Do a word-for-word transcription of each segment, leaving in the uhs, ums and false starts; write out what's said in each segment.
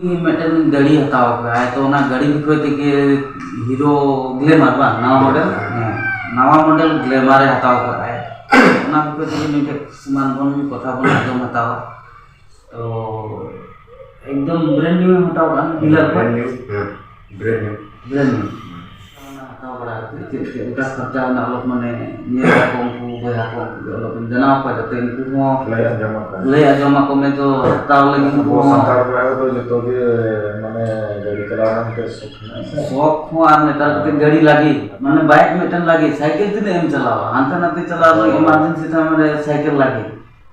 ᱤᱧ ᱢᱤᱫᱴᱮᱱ ᱜᱟᱹᱰᱤ ᱦᱟᱛᱟᱣ ᱠᱟᱜᱼᱟᱭ, ᱛᱚ ᱚᱱᱟ ᱜᱟᱹᱰᱤ ᱵᱤᱠᱷᱚᱭ ᱛᱮᱜᱮ, ᱦᱤᱨᱳ ᱜᱞᱮᱢᱟᱨ ᱵᱟᱝ, ᱱᱟᱣᱟ ᱢᱚᱰᱮᱞ? ᱦᱮᱸ, ᱱᱟᱣᱟ ᱢᱚᱰᱮᱞ ᱜᱞᱮᱢᱟᱨᱮ ᱦᱟᱛᱟᱣ ᱠᱟᱜᱼᱟᱭ᱾ ᱚᱱᱟ ᱵᱤᱠᱷᱚᱭ ᱛᱮᱜᱮ ᱢᱤᱫᱴᱮᱡ ᱥᱟᱢᱟᱱ ᱵᱚᱱ, ᱠᱚᱛᱷᱟ ᱵᱚᱱ ᱟᱸᱡᱚᱢ ᱦᱟᱛᱟᱣᱟ᱾ ᱛᱚ ᱮᱠᱫᱚᱢ ᱵᱨᱮᱱᱰ ᱱᱤᱭᱩ ᱦᱟᱛᱟᱣ ᱠᱟᱜᱼᱟ ᱰᱤᱞᱟᱨ ᱠᱷᱚᱱ᱾ ᱵᱨᱮᱱᱰ ᱱᱤᱭᱩ, ᱦᱮᱸ, ᱵᱨᱮᱱᱰ ᱱᱤᱭᱩ᱾ Brand New. ᱚᱱᱟ ᱦᱟᱛᱟᱣ ᱵᱟᱲᱟ ᱠᱟᱛᱮ ᱪᱮᱫ ᱪᱮᱫ ᱞᱮᱠᱟ ᱠᱷᱚᱨᱪᱟ ᱨᱮᱱᱟᱜ ᱚᱞᱚᱜ, ᱢᱟᱱᱮ, ᱧᱮᱞ ᱟᱠᱚ ᱩᱱᱠᱩ ᱵᱚᱭᱦᱟ ᱠᱚ, ᱩᱱᱠᱩ ᱜᱮ ᱚᱞᱚᱜ ᱵᱚᱱ ᱡᱟᱱᱟᱣ ᱠᱚᱣᱟ, ᱡᱟᱛᱮ ᱩᱱᱠᱩ ᱦᱚᱸ ᱞᱟᱹᱭ ᱟᱸᱡᱚᱢ ᱟᱠᱚ᱾ ᱞᱟᱹᱭ ᱟᱸᱡᱚᱢ ᱟᱠᱚ ᱢᱮ, ᱛᱚ ᱦᱟᱛᱟᱣ ᱞᱟᱹᱜᱤᱫ ᱩᱱᱠᱩ ᱟᱵᱚ ᱦᱚᱸ᱾ ᱥᱟᱱᱛᱟᱲ ᱠᱚᱲᱟ ᱠᱚᱫᱚ ᱡᱚᱛᱚ ᱜᱮ, ᱢᱟᱱᱮ, ᱜᱟᱹᱰᱤ ᱪᱟᱞᱟᱣ ᱨᱮᱱᱟᱜ ᱢᱤᱫᱴᱮᱡ ᱥᱚᱠ ᱢᱮᱱᱟᱜᱼᱟ ᱥᱮ? ᱥᱚᱠ ᱦᱚᱸ, ᱟᱨ ᱱᱮᱛᱟᱨ ᱠᱟᱹᱴᱤᱡ ᱜᱟᱹᱰᱤ ᱞᱟᱹᱜᱤᱫ, ᱢᱟᱱᱮ, ᱵᱟᱭᱤᱠ ᱢᱤᱫᱴᱮᱱ ᱞᱟᱹᱜᱤᱫ, ᱥᱟᱭᱠᱮᱞ ᱛᱤᱱᱟᱹᱜ ᱮᱢ ᱪᱟᱞᱟᱣᱟ? ᱦᱟᱱᱛᱮ ᱱᱟᱛᱮ ᱪᱟᱞᱟᱣ ᱞᱟᱹᱜᱤᱫ ᱦᱳᱭ᱾ ᱮᱢᱟᱨᱡᱮᱱᱥᱤ ᱛᱟᱦᱮᱸ, ᱢᱟᱱᱮ, ᱥᱟᱭᱠᱮᱞ ᱞᱟᱹᱜᱤᱫ᱾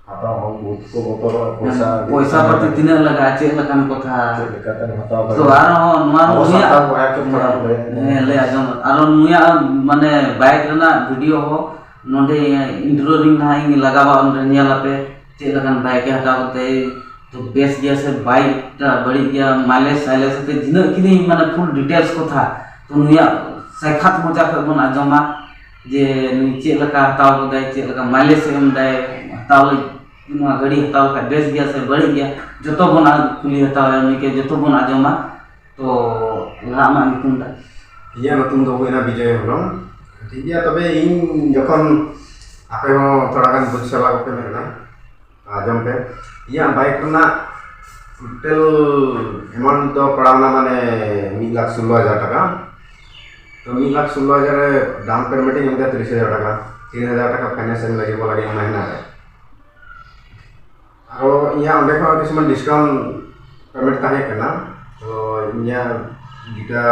ᱦᱟᱛᱟᱣ ᱦᱚᱸ ᱵᱚᱦᱩᱛ ᱠᱚ ᱵᱚᱛᱚᱨᱚᱜᱼᱟ, ᱯᱚᱭᱥᱟ ᱯᱚᱭᱥᱟ ᱯᱟᱹᱛᱤ ᱛᱤᱱᱟᱹᱜ ᱞᱟᱜᱟᱜᱼᱟ, ᱪᱮᱫ ᱞᱮᱠᱟᱱ ᱠᱚᱛᱷᱟ᱾ ᱪᱮᱫ ᱞᱮᱠᱟᱛᱮᱢ ᱦᱟᱛᱟᱣ ᱛᱚ ᱫᱟᱲᱮᱭᱟᱜᱼᱟ? ᱟᱨᱦᱚᱸ ᱱᱚᱣᱟ ᱟᱵᱚ ᱱᱩᱭᱟᱜ, ᱥᱟᱱᱛᱟᱲ ᱵᱚᱭᱦᱟ ᱠᱚ ᱛᱷᱚᱲᱟ ᱦᱮᱸ, ᱞᱟᱹᱭ ᱟᱸᱡᱚᱢ᱾ ᱦᱮᱸ, ᱞᱟᱹᱭ ᱟᱸᱡᱚᱢ᱾ ᱟᱨᱦᱚᱸ ᱱᱩᱭᱟᱜ, ᱢᱟᱱᱮ, ᱵᱟᱭᱤᱠ ᱨᱮᱱᱟᱜ ᱵᱷᱤᱰᱤᱭᱳ ᱦᱚᱸ ᱱᱚᱰᱮ ᱤᱱᱴᱨᱳ ᱨᱤᱧ ᱱᱟᱦᱟᱜ ᱤᱧ ᱞᱟᱜᱟᱣᱟ, ᱚᱸᱰᱮ ᱧᱮᱞ ᱟᱯᱮ ᱪᱮᱫ ᱞᱮᱠᱟᱱ ᱵᱟᱭᱤᱠ ᱮ ᱦᱟᱛᱟᱣ ᱠᱟᱛᱮ, ᱛᱚ ᱵᱮᱥ ᱜᱮᱭᱟ ᱥᱮ ᱵᱟᱭᱤᱠ ᱴᱟ ᱵᱟᱹᱲᱤᱡ ᱜᱮᱭᱟ, ᱢᱟᱭᱞᱮᱡᱽ ᱥᱟᱭᱞᱮᱡᱽ ᱟᱛᱮ ᱛᱤᱱᱟᱹᱜ ᱠᱤᱱᱤ, ᱢᱟᱱᱮ, ᱯᱷᱩᱞ ᱰᱤᱴᱮᱞᱥ ᱠᱚᱛᱷᱟ᱾ ᱛᱚ ᱱᱩᱭᱟᱜ ᱥᱟᱠᱷᱟᱛ ᱢᱚᱪᱟ ᱠᱷᱚᱱ ᱵᱚᱱ ᱟᱸᱡᱚᱢᱟ ᱡᱮ ᱱᱩᱭ ᱪᱮᱫ ᱞᱮᱠᱟ ᱦᱟᱛᱟᱣ ᱠᱟᱫᱟᱭ, ᱪᱮᱫ ᱞᱮᱠᱟ ᱢᱟᱭᱞᱮᱡᱽ ᱮ ᱮᱢ ᱫᱟᱭ, ᱦᱟᱛᱟᱣ ᱞᱟᱹᱜᱤᱫ ᱱᱚᱣᱟ ᱜᱟᱹᱰᱤ ᱦᱟᱛᱟᱣ ᱞᱮᱠᱷᱟᱡ ᱵᱮᱥ ᱜᱮᱭᱟ ᱥᱮ ᱵᱟᱹᱲᱤᱡ ᱜᱮᱭᱟ, ᱡᱚᱛᱚ ᱵᱚᱱ ᱟ-, ᱠᱩᱞᱤ ᱦᱟᱛᱟᱣᱟ, ᱩᱱᱤ ᱜᱮ ᱡᱚᱛᱚ ᱵᱚᱱ ᱟᱸᱡᱚᱢᱟ᱾ ᱛᱚ ᱞᱟᱦᱟ ᱟᱢᱟᱜ ᱧᱩᱛᱩᱢ ᱫᱚ? ᱤᱧᱟᱹᱜ ᱧᱩᱛᱩᱢ ᱫᱚ ᱦᱩᱭᱱᱟ ᱵᱤᱡᱚᱭ ᱦᱮᱢᱵᱨᱚᱢ᱾ ᱴᱷᱤᱠ ᱜᱮᱭᱟ, ᱛᱚᱵᱮ ᱤᱧ ᱡᱚᱠᱷᱚᱱ, ᱟᱯᱮ ᱦᱚᱸ ᱛᱷᱚᱲᱟ ᱜᱟᱱ ᱵᱩᱡᱽ ᱥᱟᱞᱟ ᱠᱚᱯᱮ ᱢᱮᱱᱟ, ᱟᱸᱡᱚᱢ ᱯᱮ᱾ ᱤᱧᱟᱹᱜ ᱵᱟᱭᱤᱠ ᱨᱮᱱᱟᱜ ᱴᱳᱴᱟᱞ ᱮᱢᱟᱣᱩᱱᱴ ᱫᱚ ᱯᱟᱲᱟᱣᱱᱟ, ᱢᱟᱱᱮ, ᱢᱤᱫ ᱞᱟᱠᱷ ᱥᱳᱞᱞᱳ ᱦᱟᱡᱟᱨ ᱴᱟᱠᱟ᱾ ᱛᱚ ᱢᱤᱫ ᱞᱟᱠᱷ ᱥᱳᱞᱞᱳ ᱦᱟᱡᱟᱨ ᱨᱮ ᱰᱟᱣᱩᱱ ᱯᱮᱢᱮᱱᱴ ᱤᱧ ᱮᱢ ᱠᱮᱫᱟ ᱛᱤᱨᱤᱥ ᱦᱟᱡᱟᱨ ᱴᱟᱠᱟ, ᱛᱤᱱ ᱦᱟᱡᱟᱨ ᱴᱟᱠᱟ ᱯᱷᱟᱭᱱᱟᱱᱥ ᱮᱢ ᱞᱟᱹᱜᱤᱫ ᱵᱚ ᱞᱟᱹᱜᱤᱫ ᱢᱟᱹᱦᱱᱟᱹ ᱨᱮ᱾ ᱟᱨᱚ ᱤᱧᱟᱹᱜ ᱚᱸᱰᱮ ᱠᱷᱚᱱ ᱠᱤᱪᱷᱩ ᱰᱤᱥᱠᱟᱣᱩᱱᱴ ᱯᱮᱢᱮᱱᱴ ᱛᱟᱦᱮᱸ ᱠᱟᱱᱟ᱾ ᱛᱚ ᱤᱧᱟᱹᱜ ᱡᱮᱴᱟ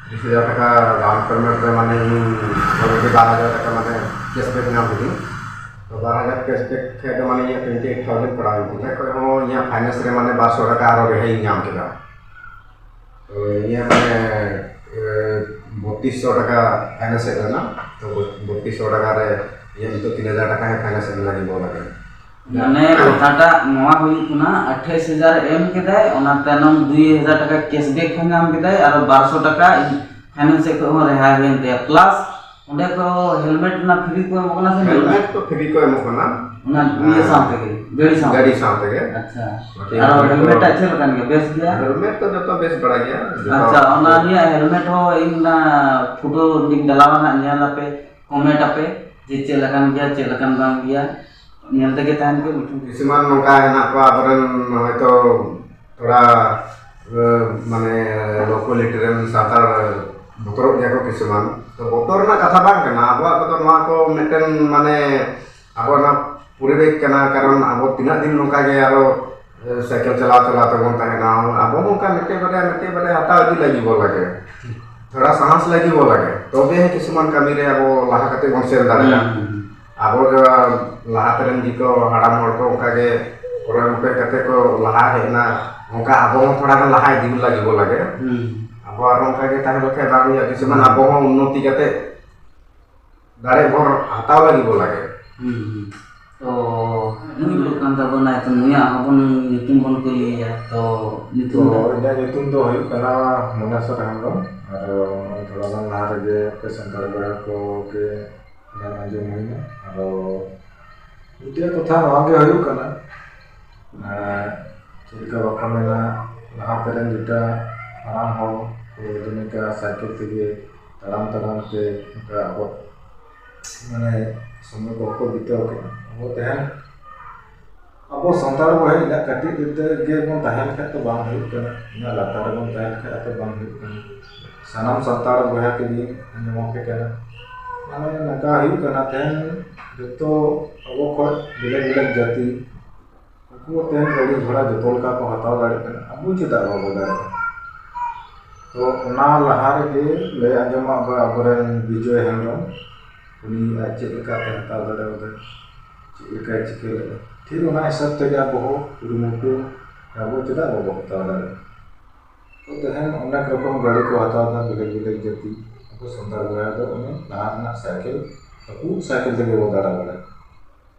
ᱛᱤᱨᱤᱥ ᱦᱟᱡᱟᱨ ᱴᱟᱠᱟ ᱰᱟᱣᱩᱱ ᱯᱮᱢᱮᱱᱴ ᱨᱮ, ᱢᱟᱱᱮ, ᱤᱧ ᱚᱸᱰᱮ ᱵᱟᱨ ᱦᱟᱡᱟᱨ ᱴᱟᱠᱟ, ᱢᱟᱱᱮ, ᱠᱮᱥᱵᱮᱠ ᱧᱟᱢ ᱠᱤᱫᱟᱹᱧ᱾ ᱛᱚ ᱵᱟᱨ ᱦᱟᱡᱟᱨ ᱠᱮᱥᱵᱮᱠ ᱠᱷᱟᱡ ᱫᱚ, ᱢᱟᱱᱮ, ᱤᱧᱟᱹᱜ ᱴᱩᱭᱮᱱᱴᱤ ᱮᱭᱤᱴ ᱛᱷᱟᱣᱡᱮᱱᱰ ᱯᱟᱲᱟᱣ ᱮᱱ ᱛᱤᱧᱟ᱾ ᱚᱸᱰᱮ ᱠᱷᱚᱡ ᱦᱚᱸ ᱤᱧᱟᱹᱜ ᱯᱷᱟᱭᱱᱟᱱᱥ ᱨᱮ, ᱢᱟᱱᱮ, ᱵᱟᱨᱥᱚ ᱴᱟᱠᱟ ᱟᱨᱚ ᱨᱮᱦᱟᱭ ᱤᱧ ᱧᱟᱢ ᱠᱮᱫᱟ᱾ ᱛᱚ ᱤᱧᱟᱹᱜ, ᱢᱟᱱᱮ, ᱮ, ᱵᱚᱛᱛᱨᱤᱥ ᱥᱚ ᱴᱟᱠᱟ ᱯᱷᱟᱭᱱᱟᱱᱥ ᱦᱮᱡ ᱞᱮᱱᱟ᱾ ᱛᱚ ᱵᱚᱛᱛᱨᱤᱥ ᱥᱚ ᱴᱟᱠᱟ ᱨᱮ ᱤᱧᱟᱹᱜ ᱱᱤᱛᱚᱜ ᱛᱤᱱ ᱦᱟᱡᱟᱨ ᱴᱟᱠᱟ ᱦᱮᱡ ᱯᱷᱟᱭᱱᱟᱱᱥ ᱮᱢ ᱞᱟᱹᱜᱤᱫ ᱵᱚᱞ ᱞᱟᱹᱜᱤᱫ᱾ ᱢᱟᱱᱮ ᱠᱟᱛᱷᱟᱴᱟᱜ ᱱᱚᱣᱟ ᱦᱩᱭᱩᱜ ᱠᱟᱱᱟ, ᱟᱴᱷᱟᱤᱥ ᱦᱟᱡᱟᱨ ᱮᱢ ᱠᱮᱫᱟᱭ, ᱚᱱᱟ ᱛᱟᱭᱱᱚᱢ ᱫᱩᱭ ᱦᱟᱡᱟᱨ ᱴᱟᱠᱟ ᱠᱮᱥᱵᱮᱠ ᱦᱚᱸ ᱧᱟᱢ ᱠᱮᱫᱟᱭ, ᱟᱨ ᱵᱟᱨᱥᱚ ᱴᱟᱠᱟ ᱯᱷᱟᱭᱱᱟᱱᱥ ᱥᱮᱫ ᱠᱷᱚᱱ ᱦᱚᱸ ᱨᱮᱦᱟᱭ ᱦᱩᱭᱮᱱ ᱛᱟᱭᱟ, ᱯᱞᱟᱥ ᱚᱸᱰᱮ ᱠᱚ ᱦᱮᱞᱢᱮᱴ ᱨᱮᱱᱟᱜ ᱯᱷᱨᱤ ᱠᱚ ᱮᱢᱚᱜ ᱠᱟᱱᱟ ᱥᱮ? ᱦᱮᱞᱢᱮᱴ ᱠᱚ ᱯᱷᱨᱤ ᱠᱚ ᱮᱢᱚᱜ ᱠᱟᱱᱟ᱾ ᱚᱱᱟ ᱤᱭᱟᱹ ᱥᱟᱶ ᱛᱮᱜᱮ, ᱜᱟᱹᱰᱤ ᱥᱟᱶ ᱜᱟᱹᱰᱤ ᱥᱟᱶ ᱛᱮᱜᱮ᱾ ᱟᱪᱪᱷᱟ᱾ ᱵᱟᱠᱤ ᱟᱨ helmet ᱦᱮᱞᱢᱮᱴ ᱠᱚ ᱟᱜ ᱪᱮᱫ ᱞᱮᱠᱟᱱ ᱜᱮᱭᱟ, ᱵᱮᱥ ᱜᱮᱭᱟ? ᱦᱮᱞᱢᱮᱴ ᱫᱚ ᱡᱚᱛᱚ ᱵᱮᱥ ᱵᱟᱲᱟ ᱜᱮᱭᱟ, ᱡᱚᱛᱚ᱾ ᱟᱪᱪᱷᱟ, ᱚᱱᱟ ᱨᱮᱭᱟᱜ ᱦᱮᱞᱢᱮᱴ ᱦᱚᱸ ᱤᱧ ᱚᱱᱟ ᱯᱷᱳᱴᱳ ᱞᱤᱧ ᱰᱟᱞᱟᱣᱟ ᱦᱟᱸᱜ, ᱧᱮᱞ ᱟᱯᱮ, ᱠᱚᱢᱮᱱᱴ ᱟᱯᱮ ᱡᱮ ᱪᱮᱫ ᱞᱮᱠᱟᱱ ᱜᱮᱭᱟ, ᱪᱮᱫ ᱞᱮᱠᱟᱱ ᱵᱟᱝ ᱜᱮᱭᱟ, ᱧᱮᱞ ᱛᱮᱜᱮ ᱛᱟᱦᱮᱱ ᱯᱮ ᱵᱩᱡᱷᱟᱹᱣ᱾ ᱠᱤᱪᱷᱩᱢᱟᱱ ᱱᱚᱝᱠᱟ ᱦᱮᱱᱟᱜ ᱠᱚᱣᱟ ᱟᱵᱚᱨᱮᱱ ᱦᱚᱭᱛᱚ ᱛᱷᱚᱲᱟ, ᱮ, ᱢᱟᱱᱮ ᱞᱳ ᱠᱳᱣᱟᱞᱤᱴᱤ ᱨᱮᱱ ᱥᱟᱱᱛᱟᱲ ᱵᱚᱛᱚᱨᱚᱜ ᱜᱮᱭᱟ ᱠᱚ ᱠᱤᱪᱷᱩᱢᱟᱱ᱾ ᱛᱚ ᱵᱚᱛᱚᱨ ᱨᱮᱱᱟᱜ ᱠᱟᱛᱷᱟ ᱵᱟᱝ ᱠᱟᱱᱟ, ᱟᱵᱚᱣᱟᱜ ᱠᱚᱫᱚ ᱱᱚᱣᱟ ᱠᱚ ᱢᱤᱫᱴᱮᱱ ᱢᱟᱱᱮ ᱟᱵᱚ ᱚᱱᱟ ᱯᱚᱨᱤᱵᱮᱥ ᱠᱟᱱᱟ, ᱠᱟᱨᱚᱱ ᱟᱵᱚ ᱛᱤᱱᱟᱹᱜ ᱫᱤᱱ ᱱᱚᱝᱠᱟ ᱜᱮ ᱟᱨᱚ, ᱮ, ᱥᱟᱭᱠᱮᱞ ᱪᱟᱞᱟᱣ ᱪᱟᱞᱟᱣ ᱛᱮᱵᱚᱱ ᱛᱟᱦᱮᱱᱟ, ᱟᱵᱚ ᱦᱚᱸ ᱚᱱᱠᱟ ᱢᱤᱫᱴᱮᱡ ᱵᱟᱨᱭᱟ, ᱢᱤᱫᱴᱮᱡ ᱵᱟᱨᱭᱟ ᱦᱟᱛᱟᱣ ᱤᱫᱤ ᱞᱟᱹᱜᱤᱫ ᱵᱚ ᱞᱟᱜᱮ, ᱛᱷᱚᱲᱟ ᱥᱟᱦᱚᱥ ᱞᱟᱹᱜᱤᱫ ᱵᱚ ᱞᱟᱜᱮ, ᱛᱚᱵᱮ ᱦᱚᱸ ᱠᱤᱪᱷᱩᱢᱟᱱ ᱠᱟᱹᱢᱤ ᱨᱮ ᱟᱵᱚ ᱞᱟᱦᱟ ᱠᱟᱛᱮ ᱵᱚᱱ ᱥᱮᱱ ᱫᱟᱲᱮᱭᱟᱜᱼᱟ᱾ ᱦᱩᱸ, ᱦᱩᱸ, ᱦᱩᱸ᱾ ᱟᱵᱚ ᱫᱚ ᱞᱟᱦᱟ ᱛᱮᱨᱮᱱ ᱡᱤᱠᱚ ᱦᱟᱲᱟᱢ ᱦᱚᱲ ᱠᱚ ᱚᱱᱠᱟ ᱜᱮ ᱠᱚᱨᱟᱣ ᱠᱟᱛᱮ ᱠᱚ ᱞᱟᱦᱟ ᱦᱮᱡ ᱮᱱᱟ, ᱚᱱᱠᱟ ᱟᱵᱚ ᱦᱚᱸ ᱛᱷᱚᱲᱟ ᱜᱟᱱ ᱞᱟᱦᱟ ᱤᱫᱤ ᱞᱟᱹᱜᱤᱫ ᱵᱚ ᱞᱟᱜᱮ᱾ ᱦᱩᱸ᱾ ᱟᱵᱚ ᱟᱨ ᱚᱱᱠᱟ ᱜᱮ ᱛᱟᱦᱮᱸ ᱞᱮᱠᱷᱟᱱ ᱵᱟᱝ ᱦᱩᱭᱩᱜᱼᱟ, ᱠᱤᱪᱷᱩᱢᱟᱱ ᱦᱩᱸ᱾ ᱟᱵᱚ ᱦᱚᱸ ᱩᱱᱱᱚᱛᱤ ᱠᱟᱛᱮ ᱫᱟᱲᱮ ᱵᱷᱚᱨ ᱦᱟᱛᱟᱣ ᱞᱟᱹᱜᱤᱫ ᱵᱚ ᱞᱟᱜᱮ᱾ ᱦᱩᱸ, ᱦᱩᱸ᱾ ᱛᱚ, ᱱᱩᱭ ᱫᱚ ᱠᱟᱱ ᱛᱟᱵᱚᱱᱟᱭ, ᱛᱚ ᱱᱩᱭᱟᱜ ᱦᱚᱸᱵᱚᱱ ᱧᱩᱛᱩᱢ ᱵᱚᱱ ᱠᱩᱞᱤᱭᱮᱭᱟ᱾ ᱛᱚ, ᱧᱩᱛᱩᱢ ᱛᱚ, ᱫᱚ? ᱤᱧᱟᱹᱜ ᱧᱩᱛᱩᱢ ᱫᱚ ᱦᱩᱭᱩᱜ ᱠᱟᱱᱟ ᱢᱚᱱᱮᱥᱚᱨ ᱦᱮᱢᱵᱨᱚᱢ᱾ ᱟᱨ ᱱᱚᱜᱼᱚᱭ ᱛᱷᱚᱲᱟ ᱜᱟᱱ ᱞᱟᱦᱟ ᱨᱮᱜᱮ ᱟᱯᱮ ᱥᱟᱱᱛᱟᱲ ᱵᱚᱭᱦᱟ ᱠᱚᱜᱮ ᱧᱮᱞ ᱟᱸᱡᱚᱢ ᱦᱩᱭᱱᱟ᱾ ᱟᱫᱚ ᱢᱤᱫᱴᱮᱡ ᱠᱟᱛᱷᱟ ᱱᱚᱣᱟ ᱜᱮ ᱦᱩᱭᱩᱜ ᱠᱟᱱᱟ, ᱟᱨ ᱪᱮᱫ ᱞᱮᱠᱟ ᱵᱟᱠᱚ ᱢᱮᱱᱟ, ᱞᱟᱦᱟ ᱛᱮᱨᱮᱱ ᱡᱮᱴᱟ ᱦᱟᱲᱟᱢ ᱦᱚᱲ ᱠᱚ ᱡᱮᱞᱮᱠᱟ ᱥᱟᱭᱠᱮᱞ ᱛᱮᱜᱮ ᱛᱟᱲᱟᱢ ᱛᱟᱲᱟᱢ ᱛᱮ ᱚᱱᱠᱟ ᱟᱵᱚ ᱢᱟᱱᱮ ᱥᱚᱢᱚᱭ ᱠᱚ ᱵᱟᱠᱚ ᱵᱤᱛᱟᱹᱣ ᱠᱮᱫᱟ᱾ ᱟᱵᱚ ᱛᱟᱦᱮᱱ, ᱟᱵᱚ ᱥᱟᱱᱛᱟᱲ ᱵᱚᱭᱦᱟ ᱤᱱᱟᱹᱜ ᱠᱟᱹᱴᱤᱡ ᱨᱮ ᱜᱮ ᱵᱚᱱ ᱛᱟᱦᱮᱸ ᱞᱮᱠᱷᱟᱡ ᱛᱚ ᱵᱟᱝ ᱦᱩᱭᱩᱜ ᱠᱟᱱᱟ, ᱤᱱᱟᱹᱜ ᱞᱟᱛᱟᱨ ᱨᱮᱵᱚᱱ ᱛᱟᱦᱮᱸ ᱞᱮᱠᱷᱟᱡ ᱛᱚ ᱵᱟᱝ ᱦᱩᱭᱩᱜ ᱠᱟᱱᱟ᱾ ᱥᱟᱱᱟᱢ ᱥᱟᱱᱛᱟᱲ ᱵᱚᱭᱦᱟ ᱠᱚ ᱜᱮ ᱟᱸᱡᱚᱢ ᱟᱯᱮ ᱠᱟᱱᱟ, ᱢᱟᱱᱮ ᱱᱚᱝᱠᱟ ᱦᱩᱭᱩᱜ ᱠᱟᱱᱟ, ᱛᱮᱦᱮᱧ ᱡᱚᱛᱚ ᱟᱵᱚ ᱠᱷᱚᱡ ᱵᱷᱮᱜᱟᱨ ᱵᱷᱮᱜᱟᱨ ᱡᱟᱹᱛᱤ ᱩᱱᱠᱩ ᱛᱮᱦᱮᱧ ᱜᱟᱹᱰᱤ ᱜᱷᱚᱲᱟ ᱡᱚᱛᱚ ᱞᱮᱠᱟ ᱠᱚ ᱦᱟᱛᱟᱣ ᱫᱟᱲᱮᱭᱟᱜ ᱠᱟᱱᱟ, ᱟᱵᱚ ᱪᱮᱫᱟᱜ ᱵᱟᱵᱚ ᱫᱟᱲᱮᱭᱟᱜᱼᱟ? ᱛᱚ ᱚᱱᱟ ᱞᱟᱦᱟ ᱨᱮᱜᱮ ᱞᱟᱹᱭ ᱟᱸᱡᱚᱢᱟᱜ ᱵᱚ ᱟᱵᱚᱨᱮᱱ ᱵᱤᱡᱚᱭ ᱦᱮᱢᱵᱨᱚᱢ, ᱩᱱᱤ ᱟᱡ ᱪᱮᱫ ᱞᱮᱠᱟᱛᱮ ᱦᱟᱛᱟᱣ ᱫᱟᱲᱮᱭᱟᱫᱟ, ᱪᱮᱫ ᱞᱮᱠᱟᱭ ᱪᱤᱠᱟᱹ ᱞᱮᱫᱟ, ᱴᱷᱤᱠ ᱚᱱᱟ ᱦᱤᱥᱟᱹᱵ ᱛᱮᱜᱮ ᱟᱵᱚ ᱦᱚᱸ ᱠᱩᱨᱩᱢᱩᱴᱩ ᱟᱵᱚ ᱪᱮᱫᱟᱜ ᱵᱟᱵᱚ ᱦᱟᱛᱟᱣ ᱫᱟᱲᱮᱭᱟᱜᱼᱟ? ᱛᱚ ᱛᱮᱦᱮᱧ ᱚᱱᱮᱠ ᱨᱚᱠᱚᱢ ᱜᱟᱹᱰᱤ ᱠᱚ ᱦᱟᱛᱟᱣ ᱮᱫᱟ, ᱵᱷᱮᱜᱟᱨ ᱵᱷᱮᱜᱟᱨ ᱡᱟᱹᱛᱤ, ᱟᱵᱚ ᱥᱟᱱᱛᱟᱲ ᱵᱚᱭᱦᱟ ᱫᱚ ᱚᱱᱮ ᱞᱟᱦᱟ ᱨᱮᱱᱟᱜ ᱥᱟᱭᱠᱮᱞ, ᱟᱵᱚ ᱥᱟᱭᱠᱮᱞ ᱛᱮᱜᱮ ᱵᱚ ᱫᱟᱬᱟ ᱵᱟᱲᱟᱭᱟ᱾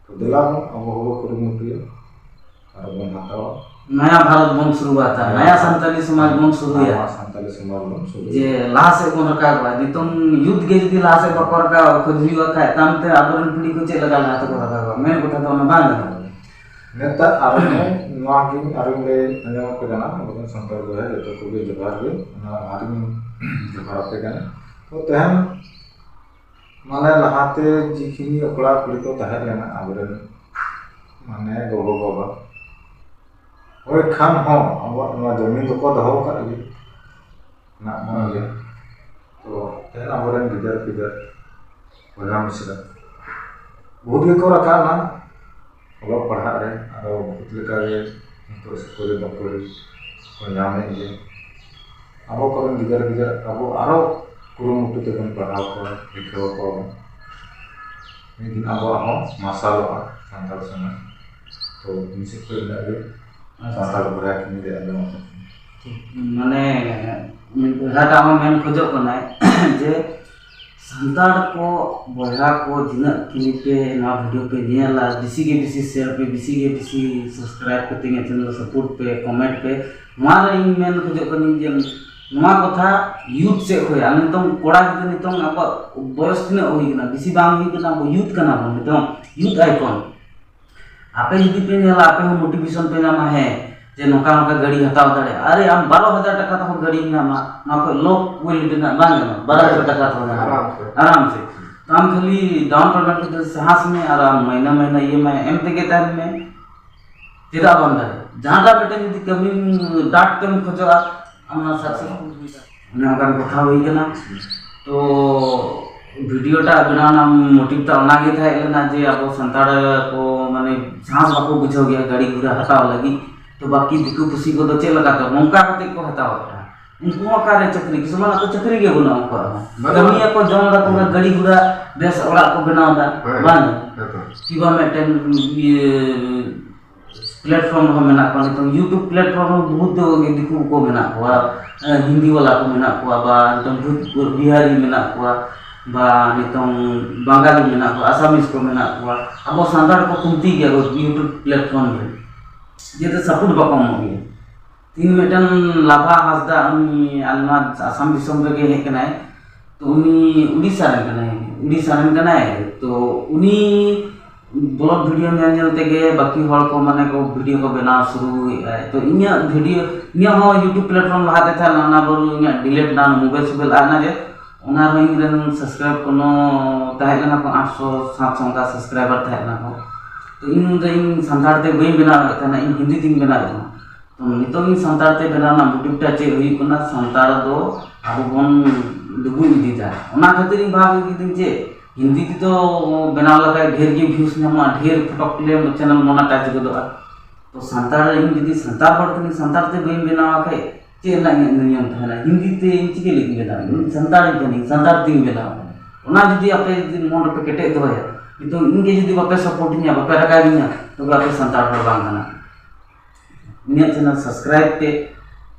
ᱛᱚ ᱫᱮᱞᱟ ᱵᱚᱱ ᱟᱵᱚ ᱦᱚᱸᱵᱚ ᱠᱩᱨᱩᱢᱩᱴᱩᱭᱟ ᱟᱨ ᱵᱚᱱ ᱦᱟᱛᱟᱣᱟ᱾ ᱱᱟᱭᱟ ᱵᱷᱟᱨᱚᱛ ᱵᱚᱱ ᱥᱩᱨᱩᱣᱟᱛᱟ, ᱱᱟᱭᱟ ᱥᱟᱱᱛᱟᱞᱤ ᱥᱚᱢᱟᱡᱽ ᱵᱚᱱ ᱥᱩᱨᱩᱭᱟ᱾ ᱱᱟᱣᱟ ᱥᱟᱱᱛᱟᱞᱤ ᱥᱚᱢᱟᱡᱽ ᱵᱚᱱ ᱥᱩᱨᱩᱭᱟ᱾ ᱡᱮ ᱞᱟᱦᱟ ᱥᱮᱫ ᱵᱚᱱ ᱨᱟᱠᱟᱵᱚᱜᱼᱟ᱾ ᱱᱤᱛᱚᱝ ᱭᱩᱛᱷ ᱜᱮ ᱡᱩᱫᱤ ᱞᱟᱦᱟ ᱥᱮᱫ ᱵᱟᱠᱚ ᱨᱟᱠᱟᱵ, ᱠᱷᱚᱡᱽ ᱦᱩᱭᱩᱜᱼᱟ ᱠᱷᱟᱡ, ᱛᱟᱭᱚᱢ ᱛᱮ ᱟᱵᱚᱨᱮᱱ ᱯᱤᱲᱦᱤ ᱠᱚ ᱪᱮᱫ ᱞᱮᱠᱟ ᱞᱟᱦᱟ ᱛᱮᱠᱚ ᱨᱟᱠᱟᱵᱚᱜᱼᱟ? ᱢᱮᱱ ᱠᱟᱛᱷᱟ ᱫᱚ ᱚᱱᱟ ᱵᱟᱝ ᱜᱟᱱᱚᱜᱼᱟ᱾ ᱱᱮᱛᱟᱨ ᱟᱨᱚ ᱱᱚᱣᱟ ᱜᱮ ᱟᱨᱚᱧ ᱞᱟᱹᱭ ᱟᱸᱡᱚᱢ ᱟᱯᱮ ᱠᱟᱱᱟ, ᱟᱵᱚᱨᱮᱱ ᱥᱟᱱᱛᱟᱲ ᱵᱚᱭᱦᱟ ᱡᱚᱛᱚ ᱠᱚᱜᱮ ᱡᱚᱦᱟᱨ ᱜᱮ᱾ ᱚᱱᱟ ᱟᱨᱤᱧ ᱡᱚᱦᱟᱨ ᱟᱯᱮ ᱠᱟᱱᱟ᱾ ᱛᱚ ᱛᱮᱦᱮᱧ ᱢᱟᱱᱮ ᱞᱟᱦᱟᱛᱮ ᱡᱤᱠᱷᱤᱱᱤ ᱚᱠᱲᱟ ᱠᱩᱲᱤ ᱠᱚ ᱛᱟᱦᱮᱸ ᱞᱮᱱᱟ ᱟᱵᱚᱨᱮᱱ ᱢᱟᱱᱮ ᱜᱚᱜᱚ ᱵᱟᱵᱟ, ᱦᱳᱭ ᱠᱷᱟᱱ ᱦᱚᱸ ᱟᱵᱚᱣᱟᱜ ᱱᱚᱣᱟ ᱡᱚᱢᱤ ᱫᱚᱠᱚ ᱫᱚᱦᱚ ᱟᱠᱟᱫ ᱜᱮ, ᱢᱮᱱᱟᱜ ᱵᱚᱱ ᱜᱮᱭᱟ᱾ ᱛᱚ ᱛᱮᱦᱮᱧ ᱟᱵᱚᱨᱮᱱ ᱜᱤᱫᱟᱹᱨ ᱯᱤᱫᱟᱹᱨ ᱵᱚᱭᱦᱟ ᱢᱤᱥᱨᱟ ᱵᱚᱦᱩᱛ ᱜᱮᱠᱚ ᱨᱟᱠᱟᱵ ᱮᱱᱟ ᱚᱞᱚᱜ ᱯᱟᱲᱦᱟᱜ ᱨᱮ, ᱟᱨᱚ ᱵᱚᱦᱩᱛ ᱞᱮᱠᱟᱜᱮ ᱱᱤᱛᱚᱜ ᱥᱩᱯᱟᱹᱨᱤ ᱵᱟᱯᱟᱹᱨᱤ ᱠᱚ ᱧᱟᱢᱮᱫ ᱜᱮᱭᱟ᱾ ᱟᱵᱚ ᱠᱚᱨᱮᱱ ᱜᱤᱫᱟᱹᱨ ᱯᱤᱫᱟᱹᱨ ᱟᱵᱚ ᱟᱨᱚ ᱠᱩᱨᱩᱢᱩᱴᱩ ᱛᱮᱵᱚᱱ ᱯᱟᱲᱦᱟᱣ ᱠᱚᱣᱟ, ᱞᱤᱠᱷᱟᱹᱣ ᱠᱚᱣᱟ ᱵᱚᱱ᱾ ᱢᱤᱫ ᱫᱤᱱ ᱟᱵᱚᱣᱟᱜ ᱦᱚᱸ ᱢᱟᱨᱥᱟᱞᱚᱜᱼᱟ ᱥᱟᱱᱛᱟᱲ ᱥᱚᱢᱟᱡᱽ᱾ ᱛᱚ ᱤᱧ ᱥᱮᱫ ᱠᱷᱚᱱ ᱤᱱᱟᱹᱜ ᱜᱮ᱾ ᱟᱪᱪᱷᱟ᱾ ᱥᱟᱱᱛᱟᱲ ᱵᱚᱭᱦᱟ ᱠᱤᱱ ᱞᱟᱹᱭ ᱟᱸᱡᱚᱢ ᱟᱠᱚ᱾ ᱴᱷᱤᱠ, ᱢᱟᱱᱮ ᱢᱤᱫ ᱵᱚᱭᱦᱟᱴᱟᱜ ᱦᱚᱸ ᱢᱮᱱ ᱠᱷᱚᱡᱚᱜ ᱠᱟᱱᱟᱭ ᱡᱮ ᱥᱟᱱᱛᱟᱲ ᱠᱚ ᱵᱚᱭᱦᱟ ᱠᱚ ᱛᱤᱱᱟᱹᱜ ᱠᱤᱱᱤ ᱯᱮ ᱱᱚᱣᱟ ᱵᱷᱤᱰᱤᱭᱳ ᱯᱮ ᱧᱮᱞᱟ, ᱵᱮᱥᱤ ᱜᱮ ᱵᱮᱥᱤ ᱥᱮᱭᱟᱨ ᱯᱮ, ᱵᱮᱥᱤ ᱜᱮ ᱵᱮᱥᱤ ᱥᱟᱵᱥᱠᱨᱟᱭᱤᱵ ᱠᱟᱛᱮ ᱤᱧᱟᱹᱜ ᱪᱮᱱᱮᱞ ᱥᱟᱯᱳᱨᱴ ᱯᱮ, ᱠᱚᱢᱮᱱᱴ ᱯᱮ᱾ ᱱᱚᱣᱟ ᱨᱮ ᱤᱧ ᱢᱮᱱ ᱠᱷᱚᱡᱚᱜ ᱠᱟᱹᱱᱟᱹᱧ ᱡᱮ ᱱᱚᱣᱟ ᱠᱟᱛᱷᱟ ᱭᱩᱛᱷ ᱥᱮᱫ ᱠᱷᱚᱡ, ᱟᱨ ᱱᱤᱛᱚᱝ ᱠᱚᱲᱟ ᱜᱤᱫᱽᱨᱟᱹ, ᱱᱤᱛᱚᱝ ᱟᱵᱚᱣᱟᱜ ᱵᱚᱭᱚᱥ ᱛᱤᱱᱟᱹᱜ ᱦᱩᱭ ᱠᱟᱱᱟ? ᱵᱮᱥᱤ ᱵᱟᱝ ᱦᱩᱭ ᱠᱟᱱᱟ, ᱟᱵᱚ ᱭᱩᱛᱷ ᱠᱟᱱᱟ ᱵᱚᱱ, ᱱᱤᱛᱚᱝ ᱭᱩᱛᱷ ᱟᱭᱠᱚᱱ᱾ ᱟᱯᱮ ᱡᱩᱫᱤ ᱯᱮ ᱧᱮᱞᱟ, ᱟᱯᱮ ᱦᱚᱸ ᱢᱳᱴᱤᱵᱷᱮᱥᱚᱱ ᱯᱮ ᱧᱟᱢᱟ, ᱦᱮᱸ, ᱡᱮ ᱱᱚᱝᱠᱟ ᱱᱚᱝᱠᱟ ᱜᱟᱹᱰᱤ ᱦᱟᱛᱟᱣ ᱫᱟᱲᱮᱭᱟᱜᱼᱟ᱾ ᱟᱨᱮ, ᱟᱢ ᱵᱟᱨᱚ ᱦᱟᱡᱟᱨ ᱴᱟᱠᱟ ᱛᱮᱦᱚᱸ ᱜᱟᱹᱰᱤᱢ ᱧᱟᱢᱟ, ᱱᱚᱣᱟ ᱠᱷᱚᱡ ᱞᱳ ᱠᱣᱟᱞᱤᱴᱤ ᱨᱮᱱᱟᱜ ᱵᱟᱝ ᱧᱟᱢᱚᱜᱼᱟ, ᱵᱟᱨᱚ ᱦᱟᱡᱟᱨ ᱴᱟᱠᱟ ᱛᱮᱦᱚᱸ ᱧᱟᱢᱚᱜᱼᱟ᱾ ᱟᱨᱟᱢ ᱥᱮ᱾ ᱟᱨᱟᱢ ᱥᱮ᱾ ᱛᱚ ᱟᱢ ᱠᱷᱟᱹᱞᱤ ᱰᱟᱣᱩᱱ ᱯᱮᱢᱮᱱᱴ ᱠᱟᱛᱮ ᱥᱟᱦᱟᱥ ᱢᱮ ᱟᱨ ᱟᱢ ᱢᱟᱹᱦᱱᱟᱹ ᱢᱟᱹᱦᱱᱟᱹ ᱤ ᱮᱢ ᱟᱭ ᱮᱢ ᱛᱮᱜᱮ ᱛᱟᱦᱮᱱ ᱢᱮ᱾ ᱪᱮᱫᱟᱜ ᱵᱟᱢ ᱫᱟᱲᱮᱭᱟᱜᱼᱟ? ᱡᱟᱦᱟᱸᱴᱟᱜ ᱢᱤᱫᱴᱮᱱ ᱡᱩᱫᱤ ᱠᱟᱹᱢᱤ ᱰᱟᱴ ᱛᱮᱢ ᱠᱷᱚᱡᱚᱜᱼᱟ, ᱟᱢ ᱚᱱᱟ ᱥᱟᱠᱥᱮᱥᱯᱷᱩᱞ ᱦᱩᱭ ᱫᱟᱲᱮᱭᱟᱜᱼᱟ᱾ ᱚᱱᱮ ᱚᱱᱠᱟᱱ ᱠᱟᱛᱷᱟ ᱦᱩᱭ ᱠᱟᱱᱟ᱾ ᱛᱚ ᱵᱷᱤᱰᱤᱭᱳ ᱴᱟᱜ ᱵᱮᱱᱟᱣ ᱨᱮᱱᱟᱜ ᱢᱳᱴᱤᱵᱷ ᱴᱟᱜ ᱚᱱᱟ ᱜᱮ ᱛᱟᱦᱮᱸ ᱞᱮᱱᱟ ᱡᱮ ᱟᱵᱚ ᱥᱟᱱᱛᱟᱲ ᱠᱚ ᱢᱟᱱᱮ ᱥᱟᱦᱟᱥ ᱵᱟᱠᱚ ᱵᱩᱡᱷᱟᱹᱣ ᱜᱮᱭᱟ ᱜᱟᱹᱰᱤ ᱜᱷᱚᱲᱟ ᱦᱟᱛᱟᱣ ᱞᱟᱹᱜᱤᱫ᱾ ᱛᱚ ᱵᱟᱹᱠᱤ ᱫᱤᱠᱩ ᱯᱩᱥᱤ ᱠᱚᱫᱚ ᱪᱮᱫ ᱞᱮᱠᱟ ᱛᱮ ᱱᱚᱝᱠᱟ ᱠᱟᱛᱮ ᱠᱚ ᱦᱟᱛᱟᱣ ᱮᱫᱟ? ᱩᱱᱠᱩ ᱦᱚᱸ ᱚᱠᱟᱨᱮ ᱪᱟᱹᱠᱨᱤ, ᱠᱤᱪᱷᱩ ᱢᱟ ᱟᱠᱚ ᱪᱟᱹᱠᱨᱤ ᱜᱮ ᱵᱟᱹᱱᱩᱜᱼᱟ ᱩᱱᱠᱩᱣᱟᱜ ᱦᱚᱸ᱾ ᱵᱟᱹᱱᱩᱜᱼᱟ᱾ ᱠᱟᱹᱢᱤᱭᱟᱠᱚ, ᱡᱚᱢ ᱫᱟᱠᱚ, ᱦᱮᱸ᱾ ᱜᱟᱹᱰᱤ ᱜᱷᱚᱲᱟ ᱵᱮᱥ ᱚᱲᱟᱜ ᱠᱚ ᱵᱮᱱᱟᱣ ᱮᱫᱟ, ᱦᱮᱸ᱾ ᱵᱟᱝ? ᱦᱮᱸ ᱛᱚ᱾ ᱠᱤᱵᱟ ᱢᱤᱫᱴᱮᱱ ᱤᱭᱟᱹ ᱯᱞᱮᱴᱯᱷᱚᱨᱢ ᱨᱮᱦᱚᱸ ᱢᱮᱱᱟᱜ ᱠᱚᱣᱟ, ᱱᱤᱛᱚᱝ YouTube ᱯᱞᱮᱴᱯᱷᱚᱨᱢ ᱨᱮ ᱵᱚᱦᱩᱛ ᱫᱚ ᱫᱤᱠᱩ ᱠᱚ ᱢᱮᱱᱟᱜ ᱠᱚᱣᱟ, ᱦᱮᱸ, ᱦᱤᱱᱫᱤ ᱵᱟᱞᱟ ᱠᱚ ᱢᱮᱱᱟᱜ ᱠᱚᱣᱟ, ᱵᱟ ᱱᱤᱛᱚᱝ ᱵᱷᱩᱛ-, ᱵᱤᱦᱟᱨᱤ ᱢᱮᱱᱟᱜ ᱠᱚᱣᱟ, ᱵᱟ ᱱᱤᱛᱚᱝ ᱵᱟᱝᱜᱟᱞᱤ ᱢᱮᱱᱟᱜ ᱠᱚᱣᱟ, ᱟᱥᱟᱢᱤᱡ ᱠᱚ ᱢᱮᱱᱟᱜ ᱠᱚᱣᱟ᱾ ᱟᱵᱚ ᱥᱟᱱᱛᱟᱲ ᱠᱚ ᱠᱚᱢᱛᱤ ᱜᱮᱭᱟ ᱠᱚ YouTube ᱯᱞᱮᱴᱯᱷᱚᱨᱢ ᱨᱮ᱾ ᱡᱮᱛᱮ ᱥᱟᱯᱳᱨᱴ ᱵᱟᱠᱚ ᱮᱢᱚᱜ ᱜᱮᱭᱟ᱾ ᱛᱤᱦᱤᱧ ᱢᱤᱫᱴᱮᱱ ᱞᱟᱵᱷᱟ ᱦᱟᱸᱥᱫᱟ, ᱩᱱᱤ ᱟᱞᱮ ᱱᱚᱣᱟ ᱟᱥᱟᱢ ᱫᱤᱥᱚᱢ ᱨᱮᱜᱮ ᱦᱮᱡ ᱠᱟᱱᱟᱭ᱾ ᱛᱚ ᱩᱱᱤ ᱩᱲᱤᱥᱥᱟ ᱨᱮᱱ ᱠᱟᱱᱟᱭ, ᱩᱲᱤᱥᱥᱟ ᱨᱮᱱ ᱠᱟᱱᱟᱭ᱾ ᱛᱚ ᱩᱱᱤ ᱵᱞᱚᱜ ᱵᱷᱤᱰᱤᱭᱳ ᱧᱮᱞ ᱧᱮᱞ ᱛᱮᱜᱮ ᱵᱟᱹᱠᱤ ᱦᱚᱲ ᱠᱚ ᱢᱟᱱᱮ ᱠᱚ ᱵᱷᱤᱰᱤᱭᱳ ᱠᱚ ᱵᱮᱱᱟᱣ ᱥᱩᱨᱩᱭᱮᱫᱼᱟ᱾ ᱛᱚ ᱤᱧᱟᱹᱜ ᱵᱷᱤᱰᱤᱭᱳ, ᱤᱧᱟᱹᱜ ᱦᱚᱸ YouTube ᱯᱞᱟᱴᱯᱷᱚᱨᱢ ᱞᱟᱦᱟᱛᱮ ᱛᱟᱦᱮᱸ ᱞᱮᱱᱟ, ᱚᱱᱟ ᱵᱚᱞ ᱤᱧᱟᱹᱜ ᱰᱤᱞᱤᱴ ᱮᱱᱟ, ᱢᱳᱵᱟᱭᱤᱞ ᱥᱳᱵᱟᱭᱤᱞ ᱟᱫ ᱮᱱᱟ ᱡᱮ, ᱚᱱᱟ ᱨᱮ ᱤᱧ ᱨᱮᱱ ᱥᱟᱵᱥᱠᱨᱟᱭᱤᱵ ᱠᱳᱱᱳ ᱛᱟᱦᱮᱸ ᱞᱮᱱᱟ ᱠᱚ ᱟᱴᱥᱚ ᱥᱟᱛᱥᱚ ᱚᱱᱠᱟ ᱥᱟᱵᱥᱠᱨᱟᱭᱵᱟᱨ ᱛᱟᱦᱮᱸ ᱞᱮᱱᱟ ᱠᱚ᱾ ᱛᱚ ᱤᱧ ᱫᱚ ᱤᱧ ᱥᱟᱱᱛᱟᱲ ᱛᱮ ᱵᱟᱹᱧ ᱵᱮᱱᱟᱣᱮᱫ ᱛᱟᱦᱮᱱᱟ, ᱤᱧ ᱦᱤᱱᱫᱤ ᱛᱮᱧ ᱵᱮᱱᱟᱣᱮᱫ ᱛᱟᱦᱮᱱᱟ᱾ ᱛᱚ ᱱᱤᱛᱚᱜ ᱤᱧ ᱥᱟᱱᱛᱟᱲ ᱛᱮ ᱵᱮᱱᱟᱣ ᱨᱮᱱᱟᱜ ᱢᱳᱴᱤᱵᱷ ᱴᱟ ᱪᱮᱫ ᱦᱩᱭᱩᱜ ᱠᱟᱱᱟ, ᱥᱟᱱᱛᱟᱲ ᱫᱚ ᱟᱵᱚ ᱵᱚᱱ ᱰᱩᱵᱩᱡ ᱤᱫᱤᱭᱮᱫᱟ᱾ ᱚᱱᱟ ᱠᱷᱟᱹᱛᱤᱨ ᱤᱧ ᱵᱷᱟᱵᱽ ᱠᱤᱫᱟᱹᱧ ᱡᱮ ᱦᱤᱱᱫᱤ ᱛᱮᱫᱚ ᱵᱮᱱᱟᱣ ᱞᱮᱠᱷᱟᱡ ᱰᱷᱮᱨ ᱜᱮ ᱵᱷᱤᱭᱩᱥ ᱧᱟᱢᱚᱜᱼᱟ, ᱰᱷᱮᱨ ᱯᱷᱚᱴᱚᱠ ᱞᱮ ᱪᱮᱱᱮᱞ ᱢᱚᱱᱮᱴᱟᱭᱤᱡᱽ ᱜᱚᱫᱚᱜᱼᱟ᱾ ᱛᱚ ᱥᱟᱱᱛᱟᱲ, ᱤᱧ ᱡᱩᱫᱤ ᱥᱟᱱᱛᱟᱲ ᱦᱚᱲ ᱠᱟᱹᱱᱟᱹᱧ, ᱥᱟᱱᱛᱟᱲ ᱛᱮ ᱵᱟᱹᱧ ᱵᱮᱱᱟᱣ ᱠᱷᱟᱡ ᱪᱮᱫ ᱨᱮᱱᱟᱜ ᱤᱧᱟᱹᱜ ᱱᱤᱭᱚᱢ ᱛᱟᱦᱮᱱᱟ? ᱦᱤᱱᱫᱤ ᱛᱮ ᱤᱧ ᱪᱤᱠᱟᱹ ᱞᱟᱹᱜᱤᱫ ᱤᱧ ᱵᱮᱱᱟᱣᱟ? ᱤᱧ ᱥᱟᱱᱛᱟᱲᱤᱧ ᱠᱟᱹᱱᱟᱹᱧ, ᱥᱟᱱᱛᱟᱲ ᱛᱤᱧ ᱵᱮᱱᱟᱣᱟ᱾ ᱚᱱᱟ ᱡᱩᱫᱤ ᱟᱯᱮ ᱡᱩᱫᱤ ᱢᱚᱱ ᱨᱮᱯᱮ ᱠᱮᱴᱮᱡ ᱫᱚᱦᱚᱭᱟ, ᱱᱤᱛᱚᱝ ᱤᱧ ᱜᱮ ᱡᱩᱫᱤ ᱵᱟᱯᱮ ᱥᱟᱯᱳᱨᱴ ᱤᱧᱟ, ᱵᱟᱯᱮ ᱨᱟᱠᱟᱵᱤᱧᱟ, ᱛᱚᱵᱮ ᱟᱯᱮ ᱥᱟᱱᱛᱟᱲ ᱦᱚᱲ ᱵᱟᱝ ᱠᱟᱱᱟ᱾ ᱤᱧᱟᱹᱜ ᱪᱮᱱᱮᱞ ᱥᱟᱵᱥᱠᱨᱟᱭᱤᱵ ᱯᱮ,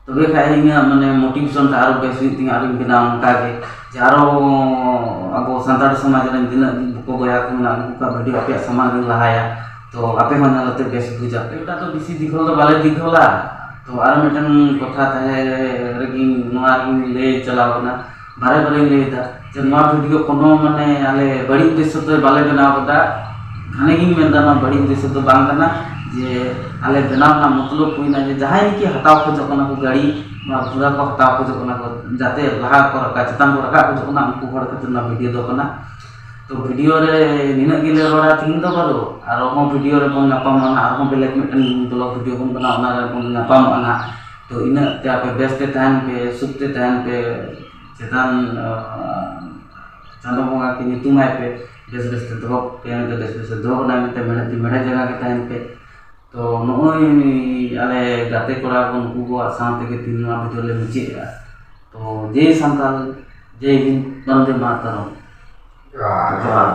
ᱛᱚᱵᱮ ᱠᱷᱟᱡ ᱤᱧᱟᱹᱜ ᱢᱟᱱᱮ ᱢᱳᱴᱤᱵᱷᱮᱥᱚᱱ ᱴᱟᱜ ᱟᱨᱚ ᱵᱮᱥ ᱦᱩᱭᱩᱜ ᱛᱤᱧᱟ, ᱟᱨᱚᱧ ᱵᱮᱱᱟᱣᱟ ᱚᱱᱠᱟ ᱜᱮ, ᱡᱮ ᱟᱨᱚ ᱟᱵᱚ ᱥᱟᱱᱛᱟᱲ ᱥᱚᱢᱟᱡᱽ ᱨᱮᱱ ᱛᱤᱱᱟᱹᱜ ᱵᱚᱠᱚ ᱵᱚᱭᱦᱟ ᱠᱚ ᱢᱮᱱᱟᱜ ᱩᱱᱠᱩ ᱠᱚᱣᱟᱜ ᱵᱷᱤᱰᱤᱭᱳ ᱟᱯᱮᱭᱟᱜ ᱥᱟᱢᱟᱝ ᱨᱮᱧ ᱞᱟᱦᱟᱭᱟ᱾ ᱛᱚ ᱟᱯᱮ ᱦᱚᱸ ᱧᱮᱞ ᱠᱟᱛᱮ ᱵᱮᱥ ᱵᱩᱡᱟ ᱯᱮ᱾ ᱮᱴᱟᱜ ᱫᱚ ᱵᱮᱥᱤ ᱫᱤᱜᱷᱚᱞ ᱫᱚ ᱵᱟᱞᱮ ᱫᱤᱜᱷᱚᱞᱟ᱾ ᱛᱚ ᱟᱨ ᱢᱤᱫᱴᱮᱱ ᱠᱟᱛᱷᱟ ᱛᱟᱦᱮᱸ ᱨᱮᱜᱮᱧ ᱱᱚᱣᱟ ᱜᱤᱧ ᱞᱟᱹᱭ ᱪᱟᱞᱟᱣ ᱠᱟᱱᱟ, ᱵᱟᱨᱮ ᱵᱟᱨᱮᱧ ᱞᱟᱹᱭ ᱮᱫᱟ ᱡᱮ ᱱᱚᱣᱟ ᱵᱷᱤᱰᱤᱭᱳ ᱠᱳᱱᱳ ᱢᱟᱱᱮ ᱟᱞᱮ ᱵᱟᱹᱲᱤᱡ ᱩᱫᱽᱫᱮᱥᱥᱚ ᱛᱮ ᱵᱟᱞᱮ ᱵᱮᱱᱟᱣ ᱠᱟᱫᱟ᱾ ᱜᱷᱟᱱᱮ ᱜᱤᱧ ᱢᱮᱱᱫᱟ, ᱱᱚᱣᱟ ᱵᱟᱹᱲᱤᱡ ᱩᱫᱽᱫᱮᱥᱥᱚ ᱫᱚ ᱵᱟᱝ ᱠᱟᱱᱟ ᱡᱮ ᱟᱞᱮ ᱵᱮᱱᱟᱣ ᱨᱮᱱᱟᱜ ᱢᱚᱛᱞᱚᱵ ᱦᱩᱭᱱᱟ ᱡᱮ ᱡᱟᱦᱟᱸᱭ ᱱᱟᱠᱤ ᱦᱟᱛᱟᱣ ᱠᱷᱚᱡᱚᱜ ᱠᱟᱱᱟ ᱠᱚ ᱜᱟᱹᱲᱤ, ᱱᱚᱣᱟ ᱜᱷᱚᱲᱟ ᱠᱚ ᱦᱟᱛᱟᱣ ᱠᱷᱚᱡᱚᱜ ᱠᱟᱱᱟ ᱠᱚ, ᱡᱟᱛᱮ ᱞᱟᱦᱟ ᱠᱚ ᱨᱟᱠᱟᱵ, ᱪᱮᱛᱟᱱ ᱠᱚ ᱨᱟᱠᱟᱵ ᱠᱷᱚᱡᱚᱜ ᱠᱟᱱᱟ, ᱩᱱᱠᱩ ᱦᱚᱲ ᱠᱷᱟᱹᱛᱤᱨ ᱱᱚᱣᱟ ᱵᱷᱤᱰᱤᱭᱳ ᱫᱚ ᱠᱟᱱᱟ᱾ ᱛᱚ ᱵᱷᱤᱰᱤᱭᱳ ᱨᱮ ᱱᱤᱱᱟᱹᱜ ᱜᱮᱞᱮ ᱨᱚᱲᱟ ᱛᱤᱦᱤᱧ ᱫᱚ ᱵᱟᱹᱨᱩ, ᱟᱨᱦᱚᱸ ᱵᱷᱤᱰᱤᱭᱳ ᱨᱮᱵᱚᱱ ᱧᱟᱯᱟᱢᱚᱜᱼᱟ ᱱᱟᱦᱟᱜ, ᱟᱨᱦᱚᱸ ᱵᱮᱞᱮᱠ ᱢᱤᱫᱴᱮᱱ ᱵᱞᱚᱜ ᱵᱷᱤᱰᱤᱭᱳ ᱵᱚᱱ ᱵᱮᱱᱟᱣᱟ, ᱚᱱᱟ ᱨᱮᱵᱚᱱ ᱧᱟᱯᱟᱢᱚᱜᱼᱟ ᱱᱟᱦᱟᱜ᱾ ᱛᱚ ᱤᱱᱟᱹᱜ ᱛᱮ ᱟᱯᱮ ᱵᱮᱥ ᱛᱮ ᱛᱟᱦᱮᱱ ᱯᱮ, ᱥᱩᱠ ᱛᱮ ᱛᱟᱦᱮᱱ ᱯᱮ, ᱪᱮᱛᱟᱱ, ᱟᱸ, ᱪᱟᱸᱫᱚ ᱵᱚᱸᱜᱟ ᱠᱚ ᱧᱩᱛᱩᱢᱟᱭ ᱯᱮ, ᱵᱮᱥ ᱵᱮᱥ ᱛᱮ ᱫᱚᱦᱚ ᱯᱮ ᱢᱮᱱᱛᱮ, ᱵᱮᱥ ᱵᱮᱥ ᱛᱮ ᱫᱚᱦᱚ ᱠᱟᱱᱟᱭ ᱢᱮᱱᱛᱮ ᱢᱮᱬᱦᱮᱫ ᱛᱤ ᱢᱮᱬᱦᱮᱫ ᱡᱟᱸᱜᱟ ᱜᱮ ᱛᱟᱦᱮᱱ ᱯᱮ᱾ ᱛᱚ ᱱᱚᱜᱼᱚᱭ ᱟᱞᱮ ᱜᱟᱛᱮ ᱠᱚᱲᱟ ᱠᱚ ᱱᱩᱠᱩ ᱠᱚᱣᱟᱜ ᱥᱟᱶ ᱛᱮᱜᱮ ᱛᱤᱦᱤᱧ ᱱᱚᱣᱟ ᱵᱷᱤᱰᱤᱭᱳ ᱞᱮ ᱢᱩᱪᱟᱹᱫ ᱮᱫᱟ᱾ ᱛᱚ ᱡᱮᱭ ᱥᱟᱱᱛᱟᱞ, ᱡᱮᱭ ᱦᱤᱱᱫ, ᱵᱚᱱᱫᱮ ᱢᱟᱛᱟᱨᱚᱢ᱾ ᱡᱚᱦᱟᱨ᱾ ᱡᱚᱦᱟᱨ᱾